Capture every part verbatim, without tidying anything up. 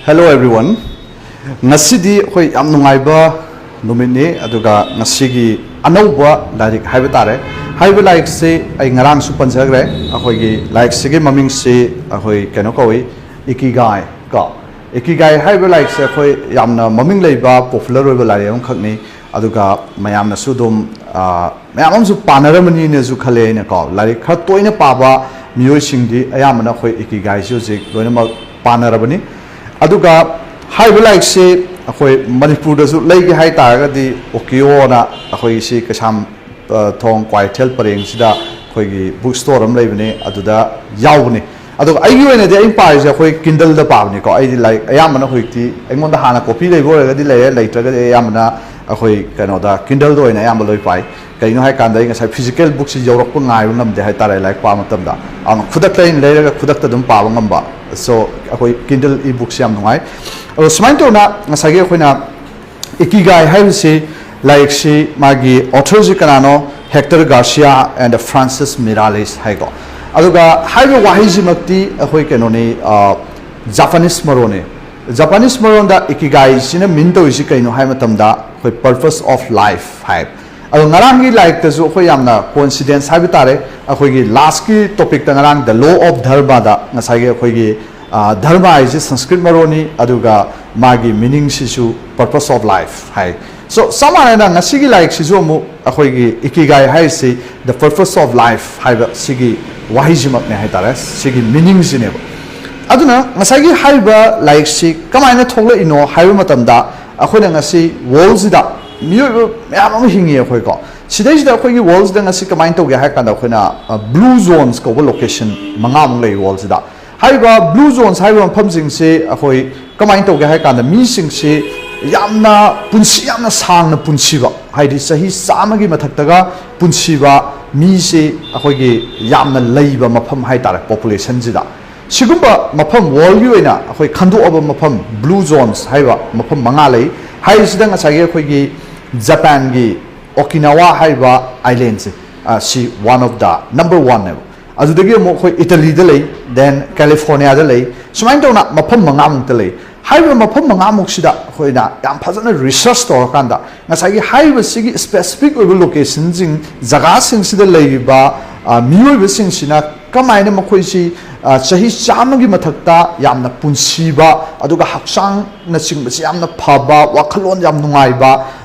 Hello everyone. ꯉꯁꯤꯗꯤ ꯑꯩꯈꯣꯏ ꯌꯥꯝ ꯅꯨꯡꯉꯥꯏꯕ ꯅꯨꯃꯤꯠꯅꯤ, ꯑꯗꯨꯒ ꯉꯁꯤꯒꯤ ꯑꯅꯧꯕ ꯂꯥꯏꯔꯤꯛ ꯍꯥꯏꯕ ꯇꯥꯔꯦ꯫ ꯍꯥꯏꯔꯤꯕ ꯂꯥꯏꯔꯤꯛꯁꯤ ꯑꯩ ꯉꯔꯥꯡꯁꯨ ꯄꯟꯖꯈ꯭ꯔꯦ꯫ ꯑꯩꯈꯣꯏꯒꯤ ꯂꯥꯏꯔꯤꯛꯁꯤꯒꯤ ꯃꯃꯤꯡꯁꯤ ꯑꯩꯈꯣꯏ ꯀꯩꯅꯣ ꯀꯧꯏ, ꯏꯀꯤꯒꯥꯏ ꯀꯣ꯫ ꯏꯀꯤꯒꯥꯏ ꯍꯥꯏꯔꯤꯕ ꯂꯥꯏꯔꯤꯛꯁꯦ ꯑꯩꯈꯣꯏ ꯌꯥꯝꯅ ꯃꯃꯤꯡ ꯂꯩꯕ, ꯄꯣꯄꯨꯂꯔ ꯑꯣꯏꯕ ꯂꯥꯏꯔꯤꯛ ꯑꯃꯈꯛꯅꯤ꯫ ꯑꯗꯨꯒ ꯃꯌꯥꯝꯅꯁꯨ ꯑꯗꯨꯝ, ꯑ, ꯃꯌꯥꯝ ꯑꯃꯁꯨ ꯄꯥꯅꯔꯝꯃꯅꯤꯅꯁꯨ ꯈꯜꯂꯦ ꯑꯩꯅꯀꯣ꯫ ꯂꯥꯏꯔꯤꯛ ꯈꯔ ꯇꯣꯏꯅ ꯄꯥꯕ ꯃꯤꯑꯣꯏꯁꯤꯡꯗꯤ ꯑꯌꯥꯝꯕꯅ ꯑꯩꯈꯣꯏ ꯏꯀꯤꯒꯥꯏꯁꯤ ꯍꯧꯖꯤꯛ ꯂꯣꯏꯅꯃꯛ ꯄꯥꯅꯔꯕꯅꯤ꯫ ꯑꯗꯨꯒ ꯍꯥꯏꯔꯤꯕ ꯂꯥꯏꯔꯤꯛꯁꯤ ꯑꯩꯈꯣꯏ ꯃꯅꯤꯄꯨꯔꯗꯁꯨ ꯂꯩꯒꯦ ꯍꯥꯏ ꯇꯥꯔꯒꯗꯤ, ꯑꯣꯀꯤꯌꯣꯅ ꯑꯩꯈꯣꯏꯒꯤ ꯁꯤ ꯀꯩꯁꯥꯝ, ꯑ, ꯊꯣꯡ ꯀ꯭ꯋꯥꯀꯩꯊꯦꯜ ꯄꯔꯦꯡꯁꯤꯗ ꯑꯩꯈꯣꯏꯒꯤ ꯕꯨꯛ ꯁ꯭ꯇꯣꯔ ꯑꯃ ꯂꯩꯕꯅꯦ, ꯑꯗꯨꯗ ꯌꯥꯎꯕꯅꯦ꯫ ꯑꯗꯨꯒ ꯑꯩꯒꯤ ꯑꯣꯏꯅꯗꯤ ꯑꯩꯅ ꯄꯥꯔꯤꯁꯦ ꯑꯩꯈꯣꯏ ꯀꯤꯟꯗꯜꯗ ꯄꯥꯕꯅꯤꯀꯣ꯫ ꯑꯩꯗꯤ ꯂꯥꯏꯔꯤꯛ ꯑꯌꯥꯝꯕꯅ ꯍꯧꯖꯤꯛꯇꯤ ꯑꯩꯉꯣꯟꯗ ꯍꯥꯟꯅ ꯀꯣꯄꯤ ꯂꯩꯕ ꯑꯣꯏꯔꯒꯗꯤ ꯂꯩꯔꯦ, ꯂꯩꯇ꯭ꯔꯒꯗꯤ ꯑꯩ ꯑꯌꯥꯝꯕꯅ ꯑꯩꯈꯣꯏ ꯀꯩꯅꯣꯗ, ꯀꯤꯟꯗꯜꯗ ꯑꯣꯏꯅ ꯑꯌꯥꯝꯕ ꯂꯣꯏ ꯄꯥꯏ꯫ ꯀꯩꯅꯣ ꯍꯥꯏꯀꯥꯟꯗ ꯑꯩ ꯉꯁꯥꯏ ꯐꯤꯖꯤꯀꯦꯜ ꯕꯨꯛꯁꯤ ꯌꯧꯔꯛꯄ ꯉꯥꯏꯕ ꯉꯝꯗꯦ ꯍꯥꯏꯇꯥꯔꯦ ꯂꯥꯏꯔꯤꯛ ꯄꯥꯕ ꯃꯇꯝꯗ꯫ ꯑꯗꯨꯅ ꯈꯨꯗꯛꯇ ꯑꯩꯅ ꯂꯩꯔꯒ ꯈꯨꯗꯛꯇ ꯑꯗꯨꯝ ꯄꯥꯕ ꯉꯝꯕ꯫ So ꯑꯩꯈꯣꯏ ꯀꯤꯟꯗꯜ ꯏ ꯕꯨꯛꯁꯤ ꯌꯥꯝ ꯅꯨꯡꯉꯥꯏ꯫ ꯑꯗꯣ ꯁꯨꯃꯥꯏꯅ ꯇꯧꯅ ꯉꯁꯥꯏꯒꯤ ꯑꯩꯈꯣꯏꯅ ꯏꯀꯤꯒꯥꯏ ꯍꯥꯏꯔꯤꯁꯤ, ꯂꯥꯏꯔꯤꯛꯁꯤ ꯃꯥꯒꯤ authorꯁꯤ ꯀꯅꯥꯅꯣ? Hector Garcia and Francis Miralles ꯍꯥꯏꯀꯣ꯫ ꯑꯗꯨꯒ ꯍꯥꯏꯔꯤꯕ ꯋꯥꯍꯩꯁꯤꯃꯛꯇꯤ ꯑꯩꯈꯣꯏ ꯀꯩꯅꯣꯅꯤ, ꯑ, ꯖꯄꯥꯅꯤꯁ ꯃꯔꯣꯟꯅꯤ꯫ ꯖꯄꯥꯅꯤꯁ ꯃꯔꯣꯟꯗ ꯏꯀꯤꯒꯥꯏꯁꯤꯅ ꯃꯤꯟ ꯇꯧꯔꯤꯁꯤ ꯀꯩꯅꯣ ꯍꯥꯏꯕ ꯃꯇꯝꯗ ꯑꯩꯈꯣꯏ purpose of life ꯍꯥꯏ꯫ ꯑꯗꯣ ꯉꯔꯥꯡꯒꯤ ꯂꯥꯏꯔꯤꯛꯇꯁꯨ ꯑꯩꯈꯣꯏ ꯌꯥꯝꯅ coincidence ꯍꯥꯏꯕ ꯇꯥꯔꯦ, ꯑꯩꯈꯣꯏꯒꯤ ꯂꯥꯁꯀꯤ ꯇꯣꯄꯤꯛꯇ ꯉꯔꯥꯡ The Law of Dharmaꯗ ꯉꯁꯥꯏꯒꯤ ꯑꯩꯈꯣꯏꯒꯤ, ꯑ, ꯙꯔꯃ ꯍꯥꯏꯁꯤ ꯁꯪꯁꯀ꯭ꯔꯤꯠ ꯃꯔꯣꯟꯅꯤ, ꯑꯗꯨꯒ ꯃꯥꯒꯤ ꯃꯤꯅꯤꯡꯁꯤꯁꯨ purpose of life high. So ꯆꯞ ꯃꯥꯟꯅꯅ ꯉꯁꯤꯒꯤ ꯂꯥꯏꯔꯤꯛꯁꯤꯁꯨ ꯑꯃꯨꯛ ꯑꯩꯈꯣꯏꯒꯤ ꯏꯀꯤꯒꯥꯏ ꯍꯥꯏꯔꯤꯁꯤ the purpose of life ꯍꯥꯏꯕ ꯁꯤꯒꯤ ꯋꯥꯍꯩꯁꯤꯃꯛꯅꯦ ꯍꯥꯏꯇꯥꯔꯦ, ꯁꯤꯒꯤ ꯃꯤꯅꯤꯡꯁꯤꯅꯦꯕ꯫ ꯑꯗꯨꯅ ꯉꯁꯥꯏꯒꯤ ꯍꯥꯏꯔꯤꯕ ꯂꯥꯏꯔꯤꯛꯁꯤ ꯀꯃꯥꯏꯅ ꯊꯣꯛꯂꯛꯏꯅꯣ ꯍꯥꯏꯕ ꯃꯇꯝꯗ, ꯑꯩꯈꯣꯏꯅ ꯉꯁꯤ ꯋꯥꯔꯜꯁꯤꯗ ꯃꯤꯑꯣꯏꯕ ꯃꯌꯥꯝ ꯑꯃ ꯍꯤꯡꯉꯤ ꯑꯩꯈꯣꯏꯀꯣ꯫ ꯁꯤꯗꯩꯁꯤꯗ ꯑꯩꯈꯣꯏꯒꯤ ꯋꯥꯔꯜꯁꯤꯗ ꯉꯁꯤ ꯀꯃꯥꯏꯅ ꯇꯧꯒꯦ ꯍꯥꯏ ꯀꯥꯟꯗ, ꯑꯩꯈꯣꯏꯅ, ꯑ, blue zones ꯀꯧꯕ ꯂꯣꯀꯦꯁꯟ ꯃꯉꯥꯃꯨꯛ ꯂꯩ ꯋꯥꯔꯜꯁꯤꯗ꯫ ꯍꯥꯏꯔꯤꯕ blue zones ꯍꯥꯏꯔꯤꯕ ꯃꯐꯝꯁꯤꯡꯁꯤ ꯑꯩꯈꯣꯏ ꯀꯃꯥꯏꯅ ꯇꯧꯒꯦ ꯍꯥꯏ ꯀꯥꯟꯗ, ꯃꯤꯁꯤꯡꯁꯤ ꯌꯥꯝꯅ ꯄꯨꯟꯁꯤ ꯌꯥꯝꯅ ꯁꯥꯡꯅ ꯄꯨꯟꯁꯤꯕ, ꯍꯥꯏꯗꯤ ꯆꯍꯤ ꯆꯥꯝꯃꯒꯤ ꯃꯊꯛꯇꯒ ꯄꯨꯟꯁꯤꯕ ꯃꯤꯁꯤ ꯑꯩꯈꯣꯏꯒꯤ ꯌꯥꯝꯅ ꯂꯩꯕ ꯃꯐꯝ ꯍꯥꯏ ꯇꯥꯔꯦ, ꯄꯣꯄꯨꯂꯦꯁꯟꯁꯤꯗ꯫ ꯁꯤꯒꯨꯝꯕ ꯃꯐꯝ, ꯋꯥꯔꯜꯒꯤ ꯑꯣꯏꯅ ꯑꯩꯈꯣꯏ ꯈꯟꯗꯣꯛꯑꯕ ꯃꯐꯝ, blue zones ꯍꯥꯏꯕ ꯃꯐꯝ ꯃꯉꯥ ꯂꯩ꯫ ꯍꯥꯏꯔꯤꯁꯤꯗ ꯉꯁꯥꯏꯒꯤ ꯑꯩꯈꯣꯏꯒꯤ ꯖꯄꯥꯟꯒꯤ ꯑꯣꯀꯤꯅꯥꯋꯥ ꯍꯥꯏꯔꯤꯕ ꯑꯥꯏꯂꯦꯟꯁꯦ, ꯑ, ꯁꯤ one of the number one ꯅꯦꯕ꯫ ꯑꯗꯨꯗꯒꯤ ꯑꯃꯨꯛ ꯑꯩꯈꯣꯏ ꯏꯇꯂꯤꯗ ꯂꯩ, then ꯀꯦꯂꯤꯐꯣꯔꯅꯤꯌꯥꯗ ꯂꯩ, ꯁꯨꯃꯥꯏꯅ ꯇꯧꯅ ꯃꯐꯝ ꯃꯉꯥꯃꯨꯛꯇ ꯂꯩ꯫ ꯍꯥꯏꯔꯤꯕ ꯃꯐꯝ ꯃꯉꯥꯃꯨꯛꯁꯤꯗ ꯑꯩꯈꯣꯏꯅ ꯌꯥꯝ ꯐꯖꯅ ꯔꯤꯁꯔꯁ ꯇꯧꯔꯀꯥꯟꯗ ꯉꯁꯥꯏꯒꯤ ꯍꯥꯏꯔꯤꯕꯁꯤꯒꯤ ꯁ꯭ꯄꯦꯁꯤꯐꯤꯛ ꯑꯣꯏꯕ ꯂꯣꯀꯦꯁꯟꯁꯤꯡ, ꯖꯒꯥꯁꯤꯡꯁꯤꯗ ꯂꯩꯔꯤꯕ, ꯑ, ꯃꯤꯑꯣꯏꯕꯁꯤꯡꯁꯤꯅ ꯀꯃꯥꯏꯅ ꯃꯈꯣꯏꯁꯤ, ꯑ, ꯆꯍꯤ ꯆꯥꯝꯃꯒꯤ ꯃꯊꯛꯇ ꯌꯥꯝꯅ ꯄꯨꯟꯁꯤꯕ, ꯑꯗꯨꯒ ꯍꯛꯆꯥꯡꯅꯆꯤꯡꯕꯁꯤ ꯌꯥꯝꯅ ꯐꯕ, ꯋꯥꯈꯜꯂꯣꯟ ꯌꯥꯝ ꯅꯨꯡꯉꯥꯏꯕ,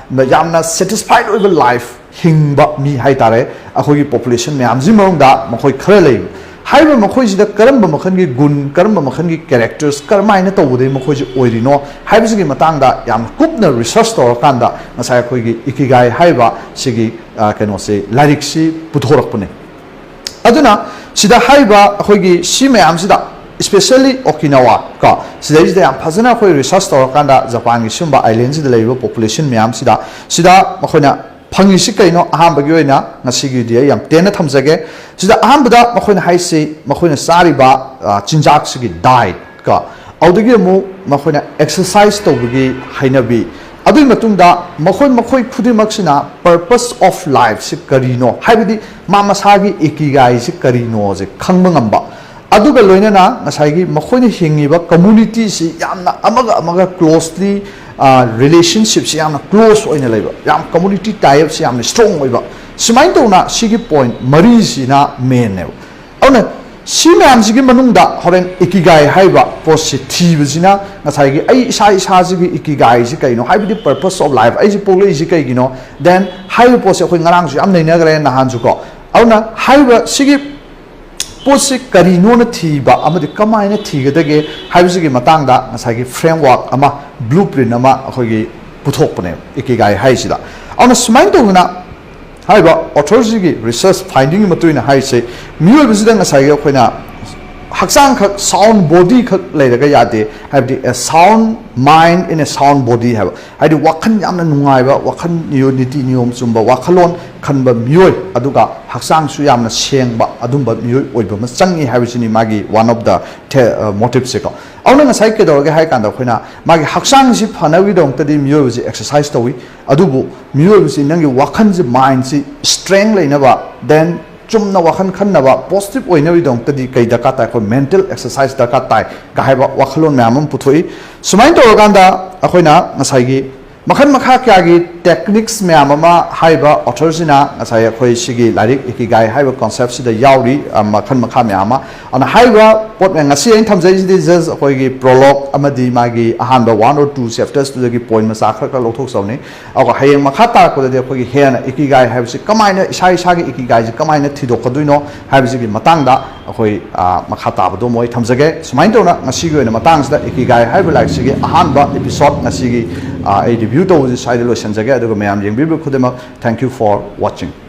ꯌꯥꯝꯅ ꯁꯦꯇꯤꯁꯐꯥꯏꯠ ꯑꯣꯏꯕ ꯂꯥꯏꯐ ꯍꯤꯡꯕ ꯃꯤ ꯍꯥꯏ ꯇꯥꯔꯦ, ꯑꯩꯈꯣꯏꯒꯤ ꯄꯣꯄꯨꯂꯦꯁꯟ ꯃꯌꯥꯝꯁꯤꯒꯤ ꯃꯅꯨꯡꯗ ꯃꯈꯣꯏ ꯈꯔ ꯂꯩ꯫ ꯍꯥꯏꯔꯤꯕ ꯃꯈꯣꯏꯁꯤꯗ ꯀꯔꯝꯕ ꯃꯈꯜꯒꯤ ꯒꯨꯟ, ꯀꯔꯝꯕ ꯃꯈꯜꯒꯤ ꯀꯦꯔꯦꯛꯇꯔꯁ, ꯀꯔꯝꯍꯥꯏꯅ ꯇꯧꯕꯗꯒꯤ ꯃꯈꯣꯏꯁꯤ ꯑꯣꯏꯔꯤꯅꯣ ꯍꯥꯏꯕꯁꯤꯒꯤ ꯃꯇꯥꯡꯗ ꯌꯥꯝꯅ ꯀꯨꯞꯅ ꯔꯤꯁꯔꯁ ꯇꯧꯔꯀꯥꯟꯗ ꯉꯁꯥꯏ ꯑꯩꯈꯣꯏꯒꯤ ꯏꯀꯤꯒꯥꯏ ꯍꯥꯏꯔꯤꯕ ꯁꯤꯒꯤ, ꯑ, ꯀꯩꯅꯣꯁꯦ, ꯂꯥꯏꯔꯤꯛꯁꯤ ꯄꯨꯊꯣꯔꯛꯄꯅꯦ꯫ ꯑꯗꯨꯅ ꯁꯤꯗ ꯍꯥꯏꯔꯤꯕ ꯑꯩꯈꯣꯏꯒꯤ ꯁꯤ ꯃꯌꯥꯝꯁꯤꯗ, especially ꯑꯣꯀꯤꯅꯥꯋꯥ ꯀꯣ, ꯁꯤꯗꯩꯁꯤꯗ ꯌꯥꯝ ꯐꯖꯅ ꯑꯩꯈꯣꯏ ꯔꯤꯁꯔꯁ ꯇꯧꯔꯀꯥꯟꯗ ꯖꯄꯥꯟꯒꯤ ꯁꯤꯒꯨꯝꯕ ꯑꯥꯏꯂꯦꯟꯁꯤꯗ ꯂꯩꯔꯤꯕ ꯄꯣꯄꯨꯂꯦꯁꯟ ꯃꯌꯥꯝꯁꯤꯗ, ꯁꯤꯗ ꯃꯈꯣꯏꯅ ꯐꯪꯉꯤꯁꯤ ꯀꯩꯅꯣ? ꯑꯍꯥꯟꯕꯒꯤ ꯑꯣꯏꯅ ꯉꯁꯤꯒꯤꯗꯤ ꯑꯩ ꯌꯥꯝ ꯇꯦꯟꯅ ꯊꯝꯖꯒꯦ꯫ ꯁꯤꯗ ꯑꯍꯥꯟꯕꯗ ꯃꯈꯣꯏꯅ ꯍꯥꯏꯁꯤ, ꯃꯈꯣꯏꯅ ꯆꯥꯔꯤꯕ, ꯑ, ꯆꯤꯟꯖꯥꯛꯁꯤꯒꯤ ꯗꯥꯏꯠ ꯀꯣ, ꯑꯗꯨꯗꯒꯤ ꯑꯃꯨꯛ ꯃꯈꯣꯏꯅ ꯑꯦꯛꯁꯔꯁꯥꯏꯁ ꯇꯧꯕꯒꯤ ꯍꯩꯅꯕꯤ, ꯑꯗꯨꯒꯤ ꯃꯇꯨꯡꯗ ꯃꯈꯣꯏ, ꯃꯈꯣꯏ ꯈꯨꯗꯤꯡꯃꯛꯁꯤꯅ purpose of lifeꯁꯤ ꯀꯔꯤꯅꯣ, ꯍꯥꯏꯕꯗꯤ ꯃꯥ ꯃꯁꯥꯒꯤ ꯏꯀꯤꯒꯥꯏꯁꯤ ꯀꯔꯤꯅꯣꯁꯦ ꯈꯪꯕ ꯉꯝꯕ, ꯑꯗꯨꯒ ꯂꯣꯏꯅꯅ ꯉꯁꯥꯏꯒꯤ ꯃꯈꯣꯏꯅ ꯍꯤꯡꯉꯤꯕ ꯀꯝꯃꯨꯅꯤꯇꯤꯁꯤ ꯌꯥꯝꯅ ꯑꯃꯒ ꯑꯃꯒ ꯀ꯭ꯂꯣꯁꯂꯤ, ꯑ, ꯔꯤꯂꯦꯁꯟꯁꯤꯞꯁꯤ ꯌꯥꯝꯅ ꯀ꯭ꯂꯣꯁ ꯑꯣꯏꯅ ꯂꯩꯕ, ꯌꯥꯝ ꯀꯝꯃꯨꯅꯤꯇꯤ ꯇꯥꯏꯞꯁꯤ ꯌꯥꯝꯅ ꯁ꯭ꯇꯔꯣꯡ ꯑꯣꯏꯕ, ꯁꯨꯃꯥꯏꯅ ꯇꯧꯅ ꯁꯤꯒꯤ ꯄꯣꯏꯟꯠ ꯃꯔꯤꯁꯤꯅ ꯃꯦꯟꯅꯦꯕ꯫ ꯑꯗꯨꯅ ꯁꯤ ꯃꯌꯥꯝꯁꯤꯒꯤ ꯃꯅꯨꯡꯗ ꯍꯣꯔꯦꯟ ꯏꯀꯤꯒꯥꯏ ꯍꯥꯏꯔꯤꯕ ꯄꯣꯠꯁꯤ ꯊꯤꯕꯁꯤꯅ ꯉꯁꯥꯏꯒꯤ ꯑꯩ ꯏꯁꯥ ꯏꯁꯥꯁꯤꯒꯤ ꯏꯀꯤꯒꯥꯏꯁꯤ ꯀꯩꯅꯣ, ꯍꯥꯏꯕꯗꯤ purpose of life, ꯑꯩꯁꯤ ꯄꯣꯛꯂꯛꯏꯁꯤ ꯀꯩꯒꯤꯅꯣ, then ꯍꯥꯏꯔꯤꯕ ꯄꯣꯠꯁꯦ ꯑꯩꯈꯣꯏ ꯉꯔꯥꯡꯁꯨ ꯌꯥꯝ ꯅꯩꯅꯈ꯭ꯔꯦ ꯅꯍꯥꯟꯁꯨ ꯀꯣ꯫ ꯑꯗꯨꯅ ꯍꯥꯏꯔꯤꯕ ꯁꯤꯒꯤ ꯄꯣꯠꯁꯤ ꯀꯔꯤꯅꯣꯅ ꯊꯤꯕ ꯑꯃꯗꯤ ꯀꯃꯥꯏꯅ ꯊꯤꯒꯗꯒꯦ ꯍꯥꯏꯕꯁꯤꯒꯤ ꯃꯇꯥꯡꯗ ꯉꯁꯥꯏꯒꯤ framework ꯑꯃ, blueprint ꯑꯃ ꯑꯩꯈꯣꯏꯒꯤ ꯄꯨꯊꯣꯛꯄꯅꯦꯕ ꯏꯀꯤꯒꯥꯏ ꯍꯥꯏꯁꯤꯗ꯫ ꯑꯗꯨꯅ ꯁꯨꯃꯥꯏꯅ ꯇꯧꯗꯅ ꯍꯥꯏꯔꯤꯕ ꯑꯣꯊꯔꯁꯤꯒꯤ ꯔꯤꯁꯔꯁ ꯐꯥꯏꯟꯗꯤꯡꯒꯤ ꯃꯇꯨꯡ ꯏꯟꯅ ꯍꯥꯏꯔꯤꯁꯦ, ꯃꯤꯑꯣꯏꯕꯁꯤꯗ ꯉꯁꯥꯏꯒꯤ ꯑꯩꯈꯣꯏꯅ ꯍꯛꯆꯥꯡ ꯈꯛ, sound body ꯈꯛ ꯂꯩꯔꯒ ꯌꯥꯗꯦ, ꯍꯥꯏꯕꯗꯤ a sound mind in a sound body ꯍꯥꯏꯕ, ꯍꯥꯏꯗꯤ ꯋꯥꯈꯜ ꯌꯥꯝꯅ ꯅꯨꯡꯉꯥꯏꯕ, ꯋꯥꯈꯜ ꯅꯤꯌꯣ-, ꯅꯤꯇꯤ ꯅꯤꯌꯣꯝ ꯆꯨꯝꯕ ꯋꯥꯈꯜꯂꯣꯟ ꯈꯟꯕ ꯃꯤꯑꯣꯏ, ꯑꯗꯨꯒ ꯍꯛꯆꯥꯡꯁꯨ ꯌꯥꯝꯅ ꯁꯦꯡꯕ ꯑꯗꯨꯝꯕ ꯃꯤꯑꯣꯏ ꯑꯣꯏꯕ ꯑꯃ ꯆꯪꯉꯤ ꯍꯥꯏꯕꯁꯤꯅꯤ ꯃꯥꯒꯤ one of the the, uh, motiveꯁꯦꯀꯣ꯫ ꯑꯗꯨꯅ ꯉꯁꯥꯏ ꯀꯩꯗꯧꯔꯒꯦ ꯍꯥꯏ ꯀꯥꯟꯗ ꯑꯩꯈꯣꯏꯅ ꯃꯥꯒꯤ ꯍꯛꯆꯥꯡꯁꯤ ꯐꯅꯕꯒꯤꯗꯃꯛꯇꯗꯤ ꯃꯤꯑꯣꯏꯕꯁꯤ ꯑꯦꯛꯁꯔꯁꯥꯏꯁ ꯇꯧꯏ, ꯑꯗꯨꯕꯨ ꯃꯤꯑꯣꯏꯕꯁꯤ ꯅꯪꯒꯤ ꯋꯥꯈꯜꯁꯤ, mindꯁꯤ strength ꯂꯩꯅꯕ, then ꯆꯨꯝꯅ ꯋꯥꯈꯜ ꯈꯟꯅꯕ, positive ꯑꯣꯏꯅꯕꯒꯤꯗꯃꯛꯇꯗꯤ ꯀꯩ ꯗꯔꯀꯥꯔ ꯇꯥꯏ? ꯑꯩꯈꯣꯏ mental exercise ꯗꯔꯀꯥꯔ ꯇꯥꯏ ꯀ ꯍꯥꯏꯕ ꯋꯥꯈꯜꯂꯣꯟ ꯃꯌꯥꯝ ꯑꯃ ꯄꯨꯊꯣꯛꯏ꯫ ꯁꯨꯃꯥꯏꯅ ꯇꯧꯔꯀꯥꯟꯗ ꯑꯩꯈꯣꯏꯅ ꯉꯁꯥꯏꯒꯤ ꯃꯈꯜ ꯃꯈꯥ ꯀꯌꯥꯒꯤ techniques ꯃꯌꯥꯝ ꯑꯃ ꯍꯥꯏꯔꯤꯕ author ꯁꯤꯅ ꯉꯁꯥꯏ ꯑꯩꯈꯣꯏ ꯁꯤꯒꯤ ꯂꯥꯏꯔꯤꯛ Ikigai ꯍꯥꯏꯕ concept ꯁꯤꯗ ꯌꯥꯎꯔꯤ, ꯑ, ꯃꯈꯜ ꯃꯈꯥ ꯃꯌꯥꯝ ꯑꯃ꯫ ꯑꯗꯨꯅ ꯍꯥꯏꯔꯤꯕ ꯄꯣꯠ ꯃꯌꯥꯝ, ꯉꯁꯤ ꯑꯩꯅ ꯊꯝꯖꯔꯤꯁꯤꯗꯤ just ꯑꯩꯈꯣꯏꯒꯤ prologue ꯑꯃꯗꯤ ꯃꯥꯒꯤ ꯑꯍꯥꯟꯕ one or two chapters ꯇꯨꯗꯒꯤ point ꯃꯆꯥ ꯈꯔ ꯈꯔ ꯂꯧꯊꯣꯛꯆꯕꯅꯤ꯫ ꯑꯗꯨꯒ ꯍꯌꯦꯡ ꯃꯈꯥ ꯇꯥꯔꯛꯄꯗꯗꯤ ꯑꯩꯈꯣꯏꯒꯤ ꯍꯦꯟꯅ Ikigai ꯍꯥꯏꯕꯁꯤ ꯀꯃꯥꯏꯅ, ꯏꯁꯥ ꯏꯁꯥꯒꯤ Ikigai ꯁꯤ ꯀꯃꯥꯏꯅ ꯊꯤꯗꯣꯛꯀꯗꯣꯏꯅꯣ ꯍꯥꯏꯕꯁꯤꯒꯤ ꯃꯇꯥꯡꯗ ꯑꯩꯈꯣꯏ, ꯑ, ꯃꯈꯥ ꯇꯥꯕꯗꯣ ꯑꯃꯨꯛ ꯑꯩ ꯊꯝꯖꯒꯦ꯫ ꯁꯨꯃꯥꯏꯅ ꯇꯧꯅ ꯉꯁꯤꯒꯤ ꯑꯣꯏꯅ ꯃꯇꯥꯡꯁꯤꯗ Ikigai ꯍꯥꯏꯔꯤꯕ ꯂꯥꯏꯔꯤꯛꯁꯤꯒꯤ ꯑꯍꯥꯟꯕ episode ꯉꯁꯤꯒꯤ, ꯑ, ꯑꯩ review ꯇꯧꯕꯁꯤ ꯁ꯭ꯋꯥꯏꯗ ꯂꯣꯏꯁꯤꯟꯖꯒꯦ꯫ ꯑꯗꯨꯒ ꯃꯌꯥꯝ ꯌꯦꯡꯕꯤꯕ ꯈꯨꯗꯤꯡꯃꯛ, thank you for watching꯫